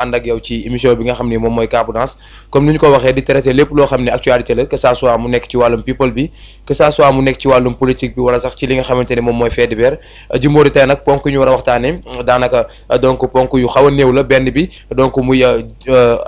ànd ak yow ci émission bi nga xam ni moom mooy Cas Bounance comme ni ñu ko waxee di traité lépp loo xam ne actualité la que ça soit mu nekk ci wàllum people bi que ça soit mu nekk ci wàllum politique bi wala sax ci li nga xamante ni moom mooy fait divers Jimbori tey nag ponk ñu war a waxtaane daanaka donc ponk yu xaw a néew la benn bi donc muy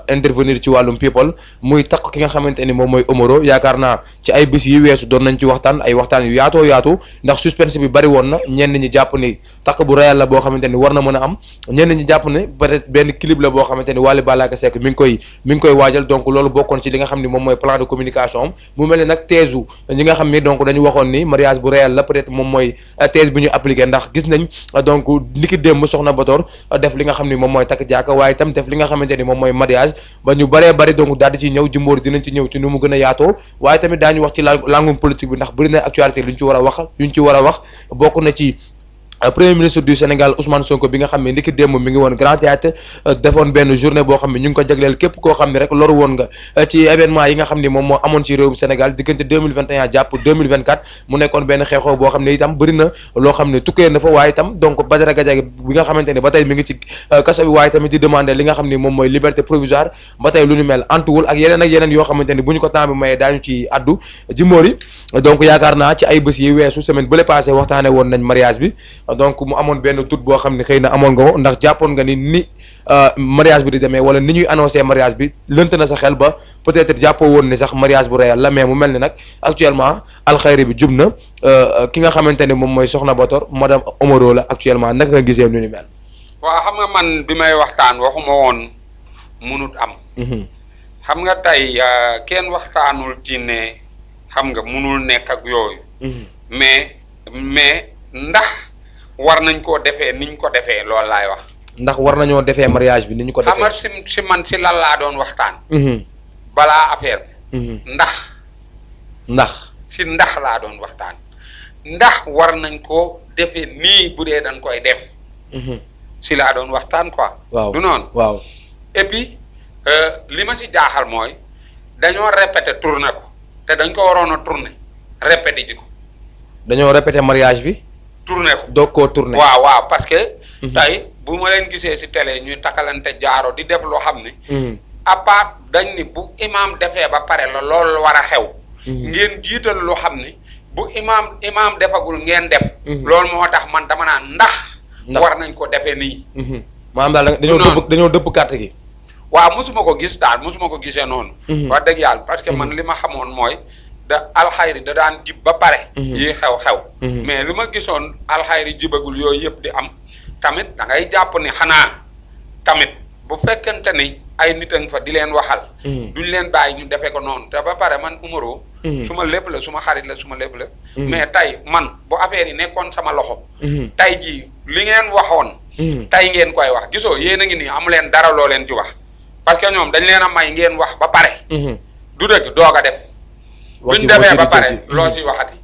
intervenir ci wàllum people muy takk ki nga xamante ni moom mooy Omaro yaakaar naa ci ay bés yi weesu doon nañ ci waxtaan ay waxtaan yu yaatoo yaatu ndax suspense bi bari woon na ñenn ñi jàpp ni takk bu réel la boo xamante ni war na mën a am ñenn ñi jàpp ne peut-être benn clip la boo xamante ni Wally Ballago Seck mi ngi koy waajal donc loolu bokkoon ci li nga xam ni moom mooy plan de communication am mu mel ni nag thèse ñi nga xam ni donc dañu waxoon ni mariage bu réel la peut-être moom mooy thèse bi ñu appliqué ndax gis nañ donc niki démb soxna Bator def li nga xam ni moom mooy takk jàkka waaye itam def li nga xamante ni moom mooy mariage ba ñu bëree bëri donc daal di ciy ñëw Jimbori dinañ ci ñëw ci nu mu gën a yaatoo waaye tamit daañu wax ci langum politique bi ndax bëri na actualité lu ñu ci war a wax bokk na ci premier ministre du Sénégal Ousmane Sonko bi nga xam ne ndiki démb mi ngi woon Grand Théâtre defoon benn journée boo xam ne ñu ngi ko jagleel képp koo xam ne rek loru woon nga ci événement yi nga xam ne moom moo amoon ci réewum Sénégal diggante 2021 jàpp 2024 mu nekkoon benn xeexoo boo xam ne itam bëri na loo xam ne tukkee na fa waaye itam donc Badara Gadiaga bi nga xamante ne ba tey mi ngi ci kaso bi waaye tamit di demander li nga xam ne moom mooy liberté provisoire ba tey lu ñu mel antuwul ak yeneen yoo xamante ne bu ñu ko temps bi mayee daañu ci addu Jimbori donc yaakaar naa ci ay bés yi weesu semaine bële passé waxtaane woon nañ mariage bi donc mu amoon benn doute boo xam ne xëy na amoon nga ko ndax jàppoon nga ni mariage bi di demee wala ni ñuy annoncé mariage bi lënt na sa xel ba peut-être jàppoo woon ni sax mariage bu réel la mais mu mel ni nag actuellement alxayri bi jub na ki nga xamante ne moom mooy soxna Bator madame Omaro la actuellement naka nga gisee nu ni mel. waaw xam nga man bi may waxtaan waxuma woon munut am. xam nga tey kenn waxtaanul ci ne xam nga munul nekk ak yooyu. mais ndax war nañ koo defee niñ ko defee loolu laay wax. ndax war nañoo defee mariage bi ni ñu ko defee. xam nga si man si lan laa doon waxtaan. balaa affaire bi. ndax laa doon waxtaan. ndax war nañ ko defee nii bu dee dañ koy def. si laa doon waxtaan quoi. waaw du noonu. waaw et puis li ma si jaaxal mooy dañoo répété tourné ko te dañ ko waroon a tourné répété ji ko. dañoo répété mariage bi. tourné ko doog koo tourné. waaw parce que. tey bu ma leen gisee si télé ñuy takkalante jaaro di def loo xam ne. à part dañ ni bu imaam defee ba pare la loolu war a xew. ngeen jiital loo xam ne bu imaam defagul ngeen def. loolu moo tax man dama naan ndax. war nañ ko defee nii. maanaam daal dañoo dëpp carte gi. waaw mosuma ko gis daal mosuma ko gisee noonu. wax dëgg yàlla parce que man li ma xamoon mooy. da alxayri da daan jib ba pare. yi xew-xew. mais li ma gisoon alxayri jibagul yooyu yëpp di am tamit da ngay jàpp ni xanaa tamit bu fekkente ni ay nit a nga fa di leen waxal. duñ leen bàyyi ñu defee ko noonu te ba pare man Omaro. suma lépp la suma xarit la suma lépp la. mais tey man bu affaire yi nekkoon sama loxo. tey jii li ngeen waxoon. tey ngeen koy wax gisoo yéen a ngi nii amu leen dara loo leen ci wax parce que ñoom dañ leen a may ngeen wax ba pare. du dëgg doog a def. buñ demee ba pare loo si waxati.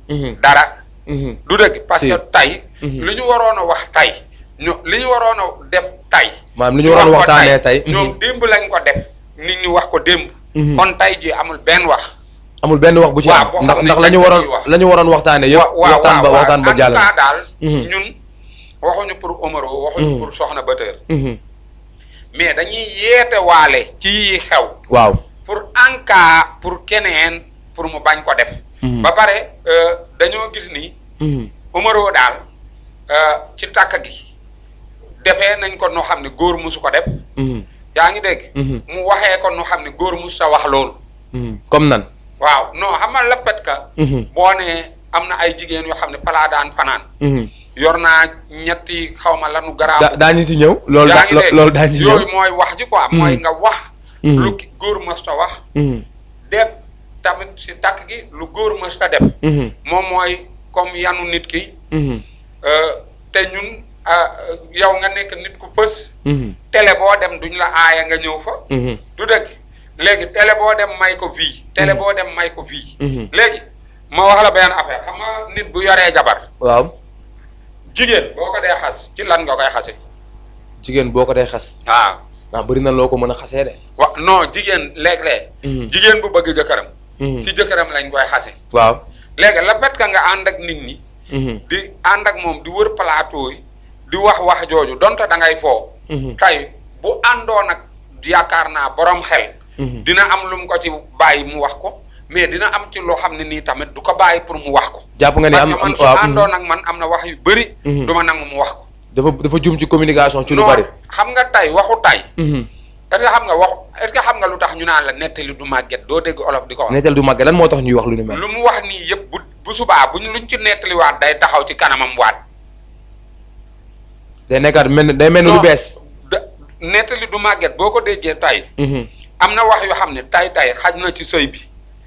dara. du dëgg parce que tey. li ñu waroon a wax tey li ñu waroon a def tey. maanaam li ñu waroon waxtaanee tey. ñoom démb lañ ko def nit ñi wax ko démb. kon tey ji amul benn wax. amul benn wax bu ci am ndax la ñu waroon waxtaanee yëpp. waxtaan ba jàll. en tout cas daal. ñun waxuñu pour Omaro waxuñu pour Soxna Bator. mais dañuy yeete waale ci xew. waaw pour en cas pour keneen. pour mu bañ ko def. ba pare dañoo gis ni. Omaro daal ci takk gi defee nañ ko noo xam ne góor musu ko def. yaa ngi dégg. mu waxee ko noo xam ne góor musu sa wax loolu. comme nan. waaw non xam nga le fait que. boo nee am na ay jigéen yoo xam ne palaa daan fanaan. yor naa ñetti xaw ma lanu garaaw. daañu si ñëw. loolu daañu si ñëw yooyu mooy wax ji quoi. mooy nga wax. lu góor mës ta wax. def. tamit si takk gi lu góor mës ta def. moom mooy comme yanu nit ki. te ñun yow nga nekk nit ku fës. télé boo dem duñ la aaya nga ñëw fa. du dëgg léegi télé boo dem may ko vie. télé boo dem may ko vie. léegi ma wax la benn affaire xam nga nit bu yoree jabar. waaw. jigéen boo ko dee xas ci lan nga koy xase. jigéen boo ko dee xas. waaw. bëri na loo ko mën a xasee de. non jigéen léeg-léeg. jigéen bu bëgg jëkkëram. ci jëkkëram lañ koy xase. waaw léegi la fait que nga ànd ak nit ñi. di ànd ak moom di wër plateau yi di wax jooju donte da ngay foo. tey bu àndoon ak yaakaar naa borom xel. dina am lu mu ko ci bàyyi mu wax ko mais dina am ci loo xam ne nii tamit du ko bàyyi pour mu wax ko. jàpp nga ni am parce que man su àndoon ak man am na wax yu bëri. du ma nangu mu wax ko. dafa jum ci communication ci lu bari. xam nga tey waxu tey. est-ce que xam nga est-ce que xam nga lu tax ñu naan la nettali du màgget doo dégg olof di ko wax. nettali du màgget lan moo tax ñuy wax lu ni mel. lu mu wax nii yëpp bu subaa luñ ci nettaliwaat day taxaw ci kanamam waat. day nekkaat day mel ni lu bees. nettali du màgget boo ko déggee tey. am na wax yoo xam ne tay xaj na ci sëy bi.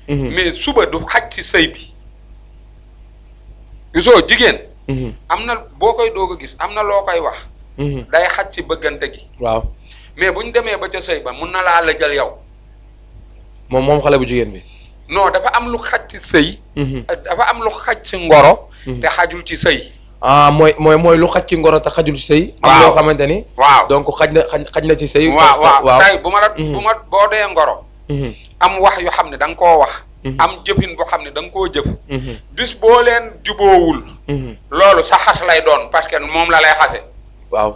mais suba du xaj ci sëy bi. gisoo jigéen. am na boo koy doog a gis am na loo koy wax. day xaj ci bëggante gi. waaw mais bu ñu demee ba ca sëy ba mun na laa lëjal yow. moom xale bu jigéen bi. non dafa am lu xaj ci sëy. dafa am lu xaj ci ngoro. te xajul ci sëy. mooy lu xaj ci ngoro te xajul ci sëy. waaw am loo xamante ni. waaw donc xaj na ci sëy. waaw tey bu ma boo dee ngoro. am wax yoo xam ne da nga koo wax. am jëfin boo xam ne da nga koo jëf. bis boo leen juboowul. loolu sa xas lay doon parce que moom la lay xase. waaw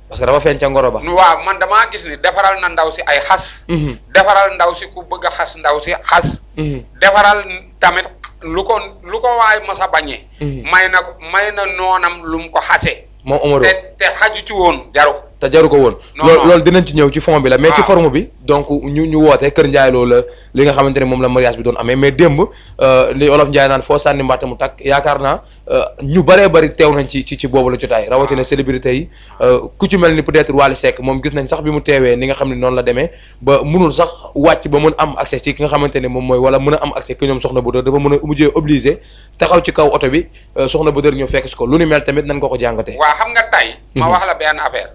parce que dafa feeñ ca ngoro ba. waaw man damaa gis ni defaral na ndaw si ay xas. defaral ndaw si ku bëgg a xas ndaw si xas. defaral tamit lu ko waay masa bañee. may na noonam lu mu ko xasee. moom Omaro te xaju ci woon jaru ko. te jaru ko woon. loolu dinañ ci ñëw ci fond bi la. mais ci forme bi donc ñu woote Kër Ndiaye Lo la li nga xamante ne moom la mariage bi doon amee mais démb li olof Ndiaye naan foo sànni mbàtte mu takk yaakaar naa ñu bëree bëri teew nañ ci boobu la jotaay rawatina célébrité yi ku ci mel ni peut-être Wally Seck moom gis nañ sax bi mu teewee ni nga xam ne noonu la demee ba munul sax wàcc ba mën am accès ci ki nga xamante ne moom mooy wala mën a am accès que ñoom soxna bu dër dafa mën a mujjee obligé taxaw ci kaw oto bi soxna bu dër ñëw fekk si ko lu ni mel tamit nan nga ko jàngatee. waaw xam nga tey ma wax la benn affaire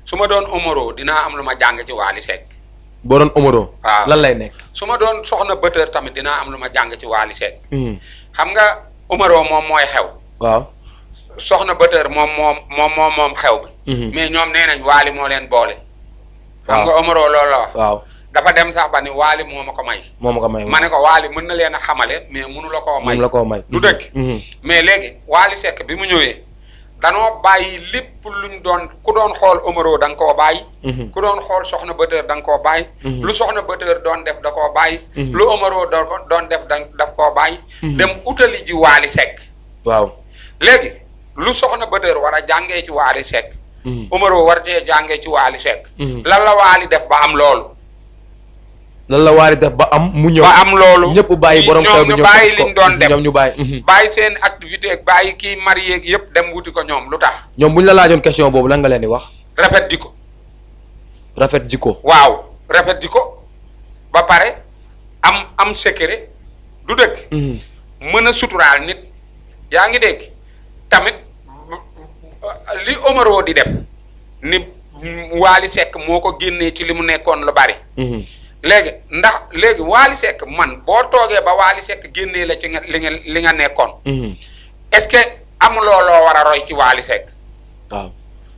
su ma doon Omaro dinaa am lu ma jàng ci Wally Seck. boo doon Omaro. waaw lan lay nekk. su ma doon soxna bëtër tamit dinaa am lu ma jàng ci Wally Seck. xam nga Omaro moom mooy xew. waaw soxna bëtër moom xew bi. mais ñoom nee nañ Wally moo leen boole. xam nga Omaro loolu la wax. waaw dafa dem sax ba ni Wally moo ma ko may. ma ne ko Wally mën na leen a xamale mais mënu la koo may. mënu la koo may du dëkk. mais léegi Wally Seck bi mu ñëwee. danoo bàyyi lépp luñ doon ku doon xool Omaro da nga koo bàyyi. ku doon xool soxna bëtër da nga koo bàyyi. lu soxna bëtër doon def da koo bàyyi. lu Omaro doon def daf koo bàyyi. dem utali ji Wally Seck. waaw léegi lu soxna bëtër war a jàngee ci Wally Seck. Omaro war cee jàngee ci Wally Seck. lan la Wally def ba am loolu. lan la Wally def ba am mu ñëw ba am loolu ñëpp bàyyi borom xew bi ñoom ñu bàyyi liñ doon def ñoom ñu bàyyi. bàyyi seen activité ak bàyyi kii marié ak yëpp dem wuti ko ñoom lu tax. ñoom bu ñu la laajoon question boobu lan nga leen di wax. rafet jikko. rafet jikko. waaw rafet jikko ba pare am secret du dëgg. mën a suturaal nit yaa ngi dégg tamit li Omaro di def ni Wally Seck moo ko génnee ci li mu nekkoon lu bari. léegi Wally Seck man boo toogee ba Wally Seck génnee la ci li nga nekkoon. est-ce que amuloo loo war a roy ci Wally Seck. waaw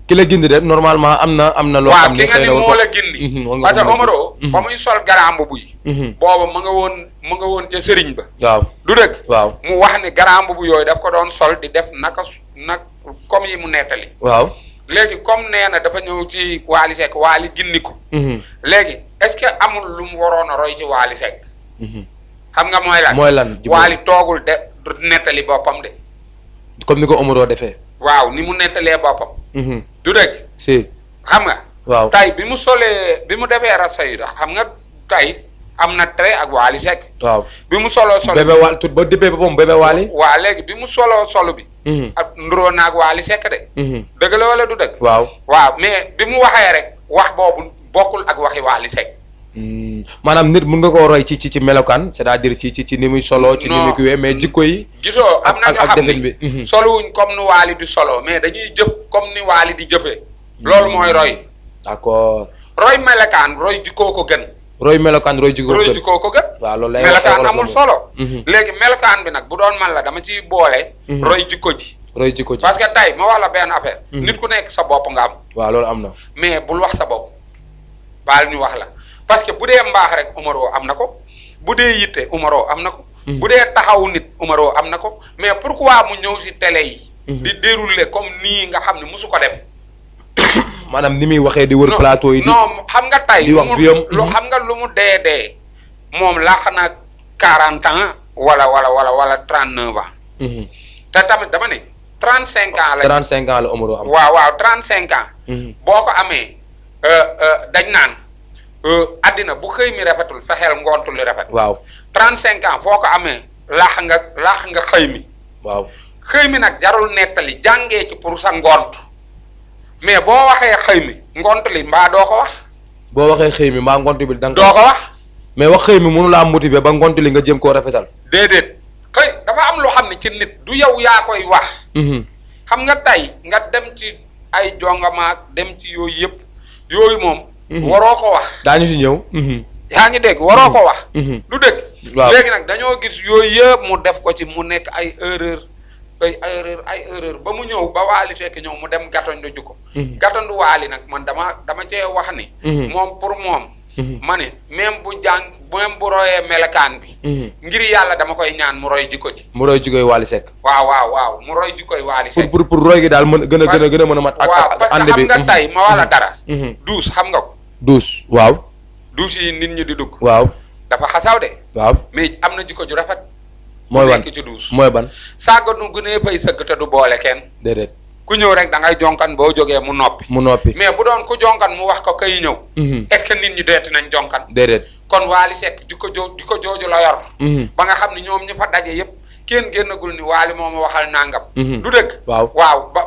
ki la gindi de normalement am na loo xam ne ki nga ni moo la gindi. parce que Omaro ba muy sol garambu buy. booba ma nga woon ca sëriñ ba. waaw du dëgg. waaw mu wax ni garambu bu yooyu daf ko doon sol di def nag comme yi mu nettali. waaw léegi comme nee na dafa ñëw ci Wally Seck Wally gindi ko. léegi est-ce que amul lu mu waroon a roy ci Wally Seck. xam nga mooy lan. Wally toogul de nettali boppam de. comme ni ko Omaro defee. waaw ni mu nettalee boppam. du dëgg. si xam nga. waaw tay bi mu defee rasa yi xam nga tay am na trait ak Wally Seck. waaw bi mu soloo solo. bébé Wally tout ba dippee boppam bébé Wally. waaw léegi bi mu soloo solo bi. ak nduroo naag Wally Seck de. dëgg la wala du dëgg. waaw mais bi mu waxee rek wax boobu bokkul ak waxi Wally Seck. maanaam nit mun nga koo roy ci melokaan c'est-à-dire ci ni muy solo. ci ni muy kiiwee mais jikko yi. gisoo am na ñoo xam ni ni solowuñ comme ni Wally di solo mais dañuy jëf comme ni Wally di jëfee. loolu mooy roy. d'accord. roy melokaan roy jikkoo ko gën. roy melokaan roy jikkoo ko gën. waaw loolu lay melokaan amul solo. léegi melokaan bi nag bu doon man la dama ciy boole. roy jikko ji. roy jikko ji parce que tey ma wax la benn affaire. nit ku nekk sa bopp nga am. waaw loolu am na. mais bul wax sa bopp baal ñu wax la parce que bu dee mbaax rek Omaro am na ko bu dee yitte Omaro am na ko. bu dee taxawu nit Omaro am na ko mais pourquoi mu ñëw si télé yi. di dérouler comme nii nga xam ne musu ko def. maanaam ni muy waxee di wër plateau yi. non xam nga tey. di wax viam xam nga lu mu dee moom laax na 40 ans wala 39 ans. te tamit dama ne 35 ans la. 35 ans la Omaro am. waaw 35 ans. boo ko amee dañ naan addina bu xëy mi rafetul fexeel ngontu li rafet. waaw 35 ans foo ko amee laax nga xëy mi. waaw xëy mi nag jarul nettali jàngee ci pour sa ngont mais boo waxee xëy mi ngont li mbaa doo ko wax. boo waxee xëy mi mbaa ngont bi da nga doo ko wax. mais wax xëy mi mënu laa motiver ba ngont li nga jëm koo rafetal. déedéet xëy dafa am loo xam ne ci nit du yow yaa koy wax. xam nga tey nga dem ci ay jongamaak dem ci yooyu yëpp yooyu moom. waroo ko wax. daañu si ñëw. yaa ngi dégg waroo ko wax. lu dëgg. waaw léegi nag dañoo gis yooyu yëpp mu def ko ci mu nekk ay erreur ba mu ñëw ba waali fekk ñëw mu dem gàttandu ju ko. gàttandu waali nag man dama cee wax ni. moom pour moom. ma ne même bu royee melekaan bi. ngir yàlla dama koy ñaan mu roy jikko ji. mu roy jikkoy Wally Seck. waaw mu roy jikkoy Wally Seck. pour roy gi daal gën a mën a mat. ak ànd bi waaw parce que xam nga tey ma wala dara. douze xam nga ko. douze waaw. douze yi nit ñi di dugg. waaw dafa xasaw de. waaw mais am na jikko ju rafet. mooy ban nekk ci douze. mooy ban. saaga nu gënee fay sëgg te du boole kenn. déedéet. ku ñëw rek da ngay jonkan boo jógee mu noppi. mais bu doon ku jonkan mu wax ko kay ñëw. est-ce que nit ñi deeti nañ jonkan. déedéet. kon Wally Seck jikko jooju la yor. ba nga xam ne ñoom ñu fa daje yëpp kenn génnagul ni Wally moo ma waxal nangam. du dëgg. waaw ba